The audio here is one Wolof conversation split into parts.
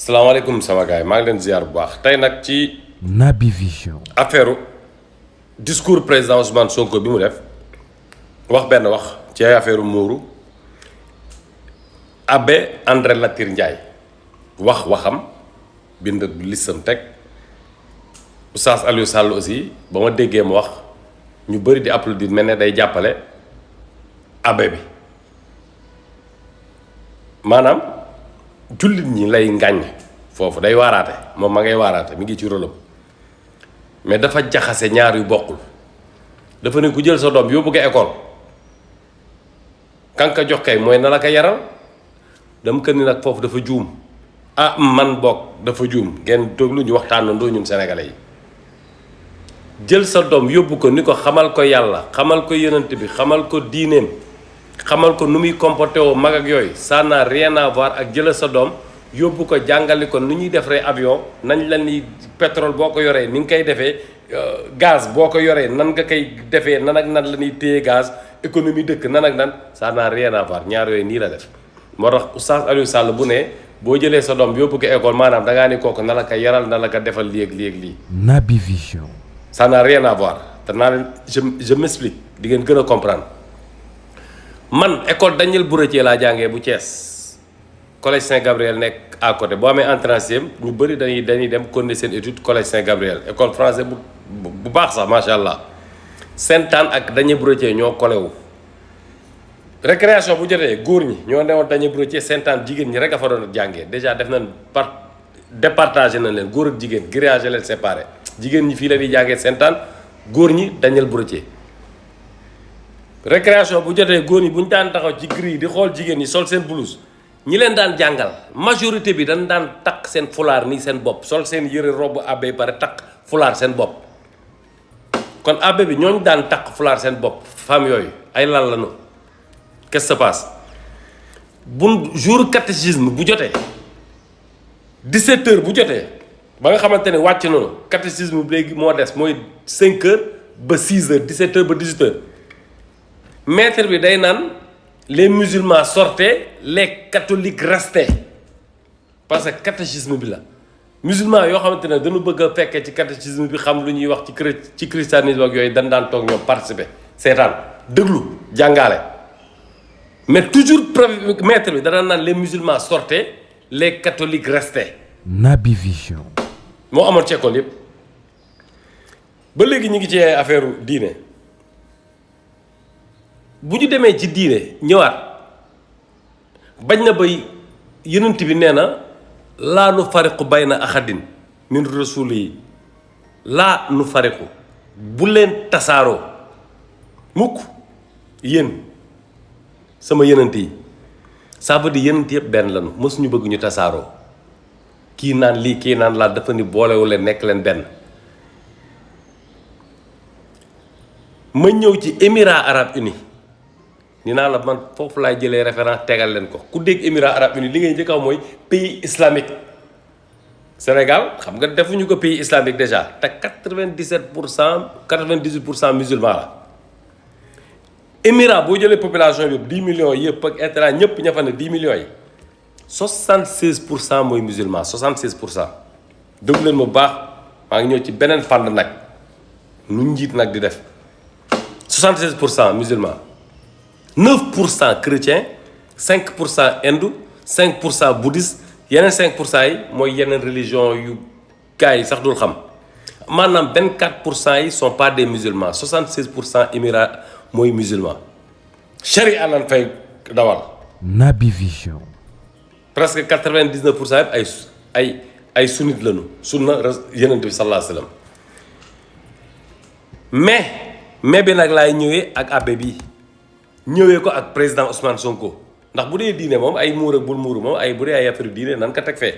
salaamaaleykum sama gars yi maa ngi leen ziar bu baax tey nag ci Naby Vision. affaire discours président Ousmane Sonko bi mu def wax benn wax ci ay affaire muuru Abbé André Latyr Ndiaye waxam bind listam teg Oustaz Aliou Sall aussi ba ma déggee mu wax ñu bëri di applaudir mel ne day jàppale abbé bi maanaam jullit ñi lay ngàññ foofu day waaraate moom ma ngay waaraate mi ngi ci rôlam mais dafa jaxase ñaar yu bokkul dafa ne ku jël sa doom yóbbu ko école kanka jox kay mooy na la ko yaral dama kër ni nag foofu dafa juum man bokk dafa juum ngeen déglu ñu waxtaanandoo ñun sénégalais yi jël sa doom yóbbu ko ni ko xamal ko yàlla xamal ko yonent bi xamal ko diineem xamal ko nu muy comporté woo mag ak yooyu ça n'a rien à voir ak jëlal sa doom yóbbu ko jàngali ko nu ñuy defaree avion nañ la ni pétrole boo ko yoree ni nga koy defee gaz boo ko yoree nan nga koy defee nan ak nan la ñuy téye gaz économie dëkk nan ak nan ça n'a rien à voir ñaar yooyu nii la def moo tax Oustaz Aliou Sall bu ne boo jëlee sa doom yóbbu ko école maanaam da ngaa ni kooku na la ko yaral na la ko defal lii ak lii ak lii. Naby Vision. ça n'a rien à voir te naa leen je m'explique di ngeen gën a comprendre man école Daniel Bourretier laa jàngee bu Thiès collège Saint-Gabriel nekk à côté boo amee entrée en sixième ñu bëri dañuy dem continuer seen étude collège Saint-Gabriel école français bu baax sax macha allah Sainte-Anne ak Daniel Bourretier ñoo kolewu récréation bu jotee góor ñi ñoo newoon Daniel Bourretier Sainte-Anne jigéen ñi rek a fa doon jàngee déjà def nañ départagé nañ leen góor ak jigéen grillagé leen séparé jigéen ñi fii la ñuy jàngee Sainte-Anne góor ñi Daniel Bourretier récréation bu jotee góor ñi bu ñu daan taxaw ci grille di xool jigéen ñi sol seen blouse ñi leen daan jàngal majorité bi dañ daan takk seen fulaar nii seen bopp sol seen yëre robe abbé pare takk fulaar seen bopp kon abbé bi ñooñu daan takk fulaar seen bopp femme yooyu ay lan la ñu qu'est-ce qui se passe bu jour catéchisme bu jotee 17h bu jotee ba nga xamante ne wàcc noonu catéchisme bi léegi moo des mooy 5h ba 6h 17h ba 18h maître bi day naan les musulmans sortaient les catholiques restaient parce que catéchisme bi la musulmans yoo xamante ne dañu bëgg a fekkee ci catéchisme bi xam lu ñuy wax ci christianisme ak yooyu dañ daan toog ñoom participer seetaan déglu jàngaale mais toujours maître bi dana naan les musulmans sortaient les catholiques restaient. Naby Vision. moo amoon ci école yëpp ba léegi ñu ngi ci affaire diine bu ñu demee ci diine ñëwaat bañ na bay yonent bi nee na laa nu fariqu bayna axadin min rasuli yi laa nu fariqu bu leen tasaaroo mukk yéen sama yonent yi ça veut dire yonent yëpp benn lañu mësuñu bëgg ñu tasaaroo kii naan lii kii naan laa dafa ni boolewu leen nekk leen benn ma ñëw ci Émirats arabes unis ni naa la man foofu laay jëlee référence tegal leen ko ku dégg Émirats arabes unis li ngay njëkk a mooy pays islamique Sénégal xam nga defuñu ko pays islamique déjà te 98% musulman la Émirats boo jëlee population bi 10 millions yëpp ak intérêt ñëpp ña fa ne 10 millions yi 76% mooy musulman 76% déglu leen mu baax maa ngi ñëw ci beneen fànn nag nu njiit nag di def 76% musulman 9% chrétien 5% hindou 5% bouddhiste yeneen 5% yi mooy yeneen religion yu gars yi sax dul xam maanaam 24% yi sont pas des musulmans 76% émirat mooy musulman charia lan fay dawal. Naby Vision. presque 99% yëpp ay sunnit lañu sunna yonent bi sallallahu alayhi wa sallam mais bi nag laay ñëwee ak abbé bi ñëwee ko ak président Ousmane Sonko ndax bu dee diine moom ay muur ak bul muuru moom ay bu dee ay affaire diine nan ko teg fee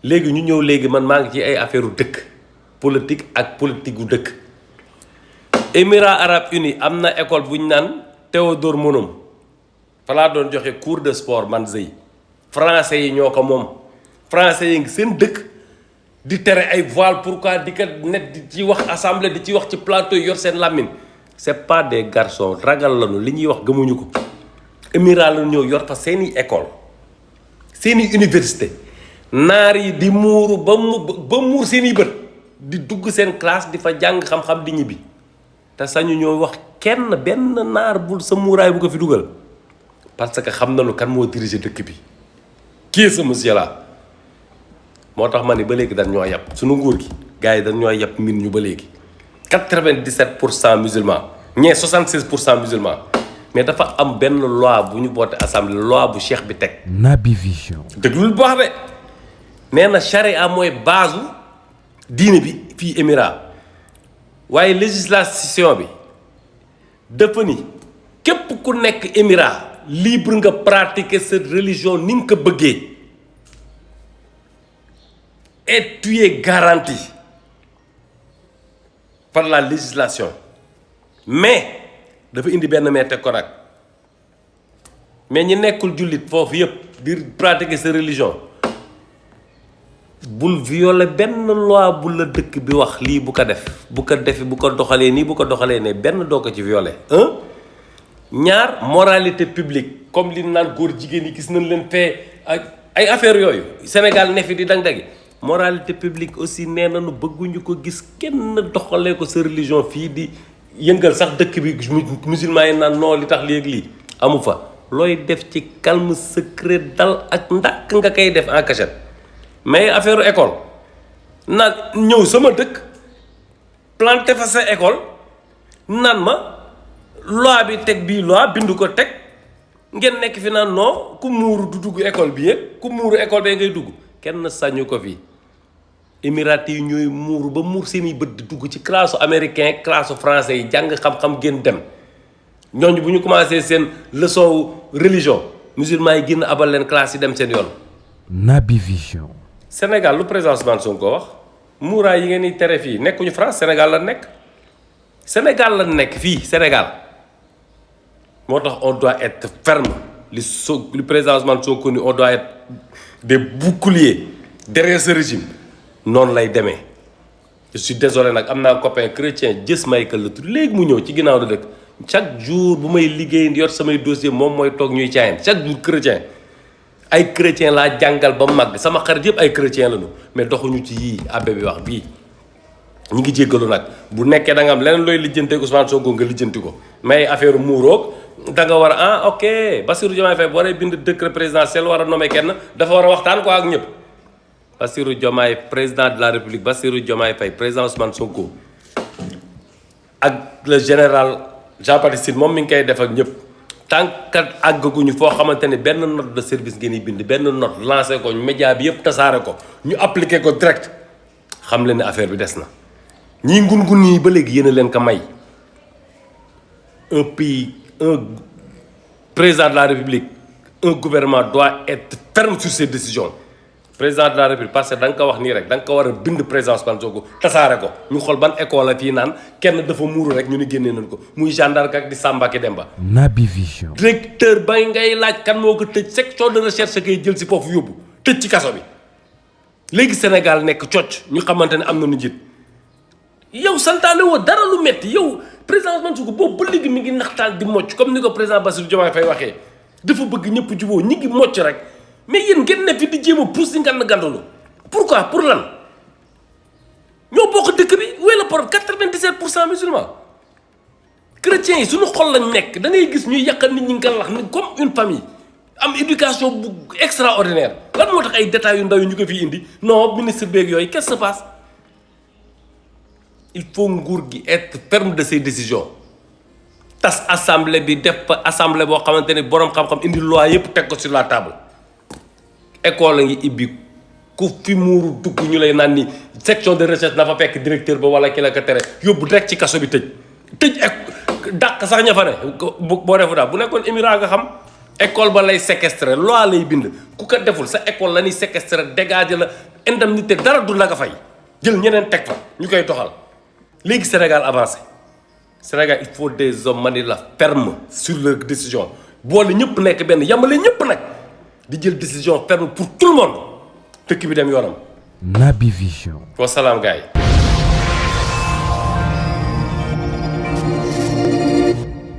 léegi ñu ñëw léegi man maa ngi ci ay affaire dëkk politique ak politique gu dëkk Émirats arabes unis am na école bu ñu naan Théodore Monod fa laa doon joxe cours de sport man zëy français yi ñoo ko moom français yi ngi seen dëkk di tere ay voile pourquoi di ko net di ci wax assemblée di ci wax ci plateau yor seen làmmiñ c'est pas des garçons ragal lañu li ñuy wax gëmuñu ko Émirats la ñëw yor fa seeni école seeni université naar yi di muuru ba muur seeni bët di dugg seen classe di fa jàng xam-xam di ñibbi te sañu ñoo wax kenn benn naar bul sa muuraay bu ko fi dugal parce que xam nañu kan moo diriger dëkk bi kii sa monsieur là moo tax ma ni ba léegi dañ ñoo yàpp suñu nguur gi gars yi dañ ñoo yàpp min ñu ba léegi 97% musulmans ñee 76% musulmans mais dafa am benn loi bu ñu boote assemblée loi bu cheikh bi teg. Naby Vision. déglul bu baax de nee na charia mooy base diine bi fii émirat waaye législation bi dafa ni képp ku nekk émirat libre nga pratiquer sa religion ni nga ko bëggee et tu es garanti par la législation mais dafa indi benn mais teg ko nag mais ñi nekkul jullit foofu yëpp di pratiquer sa religion bul violer benn loi bu la dëkk bi wax lii bu ko def bu ko defi bu ko doxalee nii bu ko doxalee ne benn doo ko ci violer ñaar moralité publique comme li naan góor jigéen yi gis nañ leen fee ak ay affaires yooyu Sénégal ne fi di dang-dagi moralité publique aussi nee nañu bëgguñu ko gis kenn doxalee ko sa religion fii di yëngal sax dëkk bi musulman yi naan non li tax léegi lii amu fa looy def ci calme secret dal ak ndàkk nga koy def en cachette mais affaire école naan ñëw sama dëkk planté fa sa école naan ma loi bi teg bii loi bindu ko teg ngeen nekk fi naan non ku muuru du dugg école bi yëpp ku muuru école bee ngay dugg kenn sañu ko fi émirats yi ñooy muuru ba muur seeni bët di dugg ci classe américain classe français yi jàng xam-xam ngeen dem ñooñu bu ñu commencé seen leçon religion musulman yi génn abal leen classe yi dem seen yoon. Naby Vision. Sénégal lu président Ousmane Sonko wax muuraay yi ngeen di tere fii nekkuñu France Sénégal la nekk Sénégal la nekk fii Sénégal moo tax on doit être ferme li président Ousmane Sonko ni on doit être des boucliers derrière ce régime noonu lay demee. je suis désolé nag am naa copain chrétien jës Michael la tudd léegi mu ñëw ci ginnaaw da dëkk chaque jour bu may liggéey yor samay dossier moom mooy toog ñuy caayan chaque jour chrétien. ay chrétien laa jàngal ba mag sama xarit yëpp ay chrétien lañu mais doxuñu ci yii abbé bi wax bii ñu ngi jéggalu nag bu nekkee da nga am leneen looy lijjantee Ousmane Sonko nga lijjanti ko mais affaire muuroog da nga war a ok Bassirou Diomaye Faye bu waree bind décret présidentiel war a nommer kenn dafa war a waxtaan quoi ak ñëpp Bassirou Diomaye président de la République Bassirou Diomaye Faye président Ousmane Sonko ak le général Jean-Baptiste Tine moom mi ngi koy def ak ñëpp. tant que àggaguñu foo xamante ne benn note de service ngeen di bind benn note lancé ko média bi yëpp tasaare ko ñu appliqué ko direct xam leen ne affaire bi des na ñii ngun-ngun yi ba léegi yéen a leen ko may un pays un président de la République un gouvernement doit être ferme sur ses décisions président de la République parce que da nga ko wax nii rek da nga ko war a bind président Ousmane Sonko tasaare ko ñu xool ban école la fii naan kenn dafa muuru rek ñu ni génnee nañ ko muy gendarme ak di Samba ki Demba. Naby Vision. directeur ba ngay laaj kan moo ko tëj section de recherche kay jël si foofu yóbbu tëj ci kaso bi léegi Sénégal nekk cocc ñu xamante ne am na nu njiit yow santaane woo dara lu metti yow président Ousmane Sonko boobu ba léegi mi ngi naxtaan di mocc comme ni ko président Bassirou Diomaye Faye waxee dafa bëgg ñëpp juboo ñi ngi mocc rek. mais yéen ngeen ne fi di jéem a pousse di ngand gandalu pourquoi pour lan ñoo bokk dëkk bi wéy la problème 97% musulmans chrétiens yi suñu xol lañ nekk da ngay gis ñuy yàqal nit ñi nga lax ni comme une famille am éducation bu extraordinaire lan moo tax ay détails yu ndaw yi ñu ko fi indi non ministre beeg yooyu qu'est-ce qui se passe il faut nguur gi être ferme de ses décisions tas assemblée bi def fa assemblée boo xamante ne boroom xam-xam indi loi yëpp teg ko sur la table école la ngi ibbi ku fi muuru dugg ñu lay naan ni section de recherche na fa fekk directeur ba wala ki la ko tere yóbbu rek ci kaso bi tëj dàq sax ña fa ne boo defu daal bu nekkoon émirat nga xam école ba lay séquestrer loi lay bind ku ko deful sa école la ñuy séquestrer dégager la indemnité dara du la nga fay jël ñeneen teg fa ñu koy doxal léegi Sénégal avancé Sénégal il faut des hommes mani la ferme sur leur décision boole ñëpp nekk benn yamale ñëpp nag di jël décision ferme pour tout le monde dëkk bi dem yoonam. Naby Vision. wasalaam gars yi.